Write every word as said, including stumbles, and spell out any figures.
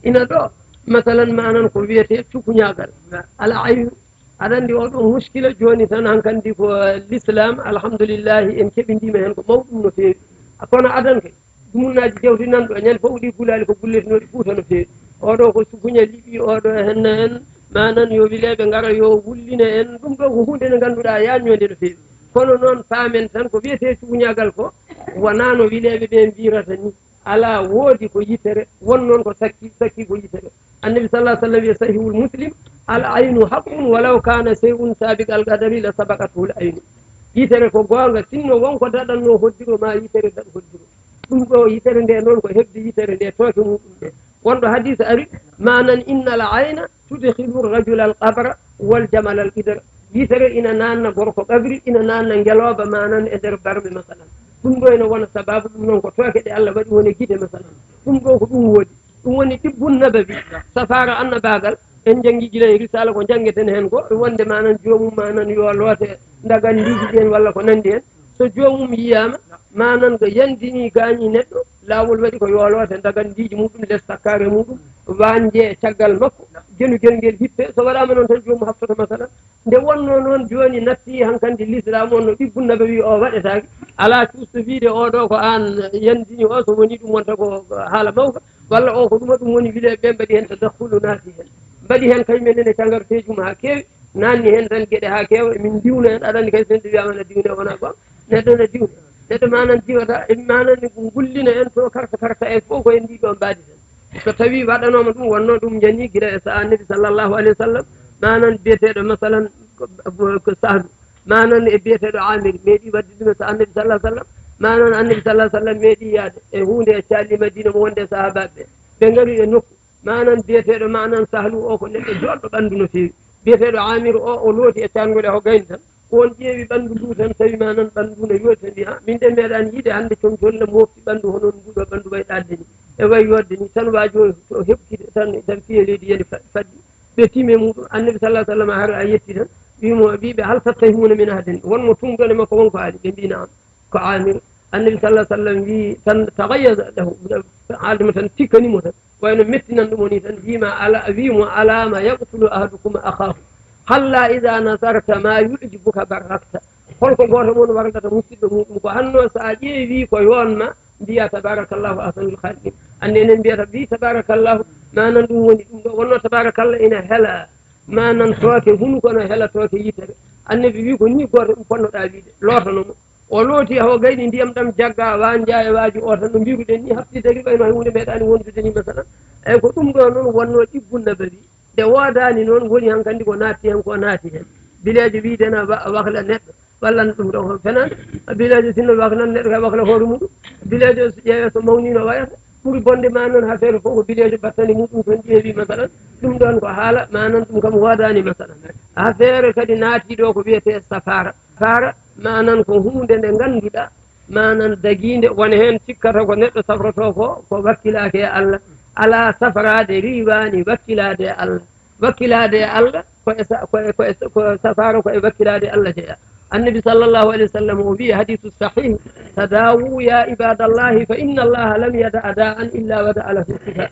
Ina ɗo, masalan, manan ko wiyetee cukuñaagal, al aynu. Aɗa anndi oo ɗoo muskila jooni tan, hankandi ko, eh, l'islam, alhamdulillahi, en keɓindiima heen ko mawɗum no feewi. Kono adan kay, dumunnaaji jawti nan ɗo, ñande fof ɗi gulaali ko gulletinooɗi Fuuta no feewi. Oo ɗoo ko sukuña liɓi, oo ɗoo heen en, manan yo wileeɓe ngara, yo wullina en. Ɗum ɗoo ko huunde nde ngannduɗaa yaajnoonde no feewi. Kono noon, paamen tan ko wiyetee cukuñaagal ko, wonaa no wileeɓe ɓe mbirata ni. Alaa, woodi ko yitere, won noon ko sakki, sakki ko yitere. Annabi sallallahu alaihi wasallam wiya, Sahihul Muslim, "Al aynu haqqun walaw kana shay'un sabiqal qadari la sabaqatul aynu." Yitere ko goonga, sinno won ko daɗannoo hoddiro ma yitere daɗ hoddiro. Ɗum ɗo yitere nde noon ko heɓde yitere nde tooke muɗum ɗe. Wonɗo hadis ari, manan, "Innal ayna tudkhilu rajulal qabra wal jamalal qidra." Yitere ina nanna gorko qabri, ina nanna ngelooba manan e nder barme, masalan. Ɗum ɗo ina wona sababu, ɗum noon ko tooke ɗe Allah waɗi woni gite, masalan. Ɗum ɗo ko ɗum woodi. Ɗum woni tibbun nabawi, safaara annabaagal. En njanngi gila e risala ko njanngeten heen ko, wonde manan joomum manan yo loote ndagandiiji ɗi en walla ko nanndi heen. So joomum yiyaama, manan ko yandini gaañi neɗɗo, laawol waɗi ko yo loote ndagandiiji muɗum, les takkaare muɗum, wanje caggal makko, genugel ngel hippe. So waɗaama noon tan, joomum haftoto, masalan. Nde wonnoo noon jooni natti hankandi l'islam on no ɗibbu nabawi o waɗetaake, alaa cuusto wiide oo ɗoo ko aan yandini o, so woni ɗum wonta ko haala mawka, walla o ko ɗuma ɗum woni wileeɓe ɓe mbaɗi heen tadakhulu, naati heen. Mbaɗi heen kañum en ne cangarteeji mum haa keewi, nanni heen tan geɗe haa keewa, emin ndiwna heen. Aɗa anndi kay so neɗɗo wiyaama na diwne, wonaa goonga. Neɗɗo na diwna. Neɗɗo manan diwata, e manan ne ko ngullina en to karta karta e fof ko en ndi ɗo mbaadi tan. So tawi waɗanooma ɗum, wonno ɗum jani gila e saha Annabi sallallahu alaihi wasallam, manan biyeteeɗo masalan ko, ko Sahlu, manan e biyeteeɗo Amir, meeɗi waɗde ɗum e saha Annabi sallallahu alaihi wasallam, manan Annabi sallallahu alaihi wasallam meeɗi yaade e huunde e calli Madina mo wonde e sahabaaɓe ɓe. Ɓe ngari e nokku, manan biyeteeɗo manan Sahlu o ko neɗɗo joɗɗo ɓandu no feewi. Biyeteeɗo Amir o, o looti e cangol e ho gayni tan. Ko on ƴeewi ɓanndu ndu tan, tawi manan ɓanndu ndu ne yooɗi, tan mbi, "Ha, min de meeɗaani yiide hannde comcol ne mofti ɓanndu hono ndu ɗo ɓanndu way ɗaatde ni, e way yooɗde ni." Tan waaji o, o heɓtide tan, tan fiye leydi yani fa-, faɗɗi. Ɓe tiimi e muɗum, Annabi sallallahu alaihi wasallam har a yetti tan, wi mo, wi ɓe, "Hal tattahimuna min ahadin?" Won mo tumɗon e makko, won ko haali? Ɓe mbi, "Naam." Ko Amir. Annabi sallallahu alaihi wasallam wi tan, "Taghayyaza lahu." Haalde mo tan, tikkani mo tan. Wayno mettinan ɗum o ni tan, wiima ala, wiimo, "Alama yaqtulu ahadukum akhahu? Halla idha nasarta ma yu'jibuka barrakta." Holko gooto mon warlata musidɗo muɗum? Ko hanno so a ƴeewi ko yoon ma, mbiya, "Tabarakallahu ahsanul khaliqin." Anne enen mbiyata, wi, "Tabarakallahu." Manan ɗum woni ɗum ɗo wonno, "Tabarakallah" ina hela manan tooke hunuko no hela tooke yitere. Annabi wi, "Ko ni gooto ɗum ponnoɗa wiide." Lootano mo. O looti, o gayni ndiyam ɗam jagga, wa njaaye waaji o tan, no mbiruɗen ni, hafti dari, ɓayno hay huunde meeɗaani wondude ni, masalan. Eyyi, ko ɗum ɗo noon wonnoo ɗibbu nabawi. Nde woodaani noon, woni hankandi ko naatti heen, ko naati heen. Bileejo wiide na wa-, wakla neɗɗo, walla ɗum ɗo ko fenaande. Bileejo sinno waklan neɗɗo, kay wakla hoore muɗum. Bileejo so ƴeewee so mawni no wayata. Ɓuri bonde ma noon, affaire fof ko bileejo battani muɗum toon ƴeewi, masalan. Ɗum ɗoon ko haala, manan ɗum kam woodaani, masalan. Affaire kadi naati ɗo ko wiyetee safaara. Safaara, manan ko huunde nde ngannduɗaa, manan dagiinde, won heen cikkata ko neɗɗo safroto ko, ko wakkilaaki e Allah. Alaa safraade riiwaani wakkilaade e Allah. Wakkilaade e Allah ko e sa-, ko e, ko e, ko safaara ko e wakkilaade e Allah jeyaa. Annabi sallallahu alaihi wasallam o wi'i hadiisu sahih, "Tadawu ya ibadallahi fa inna Allaha lam yada da'an illa wada lahu shifa."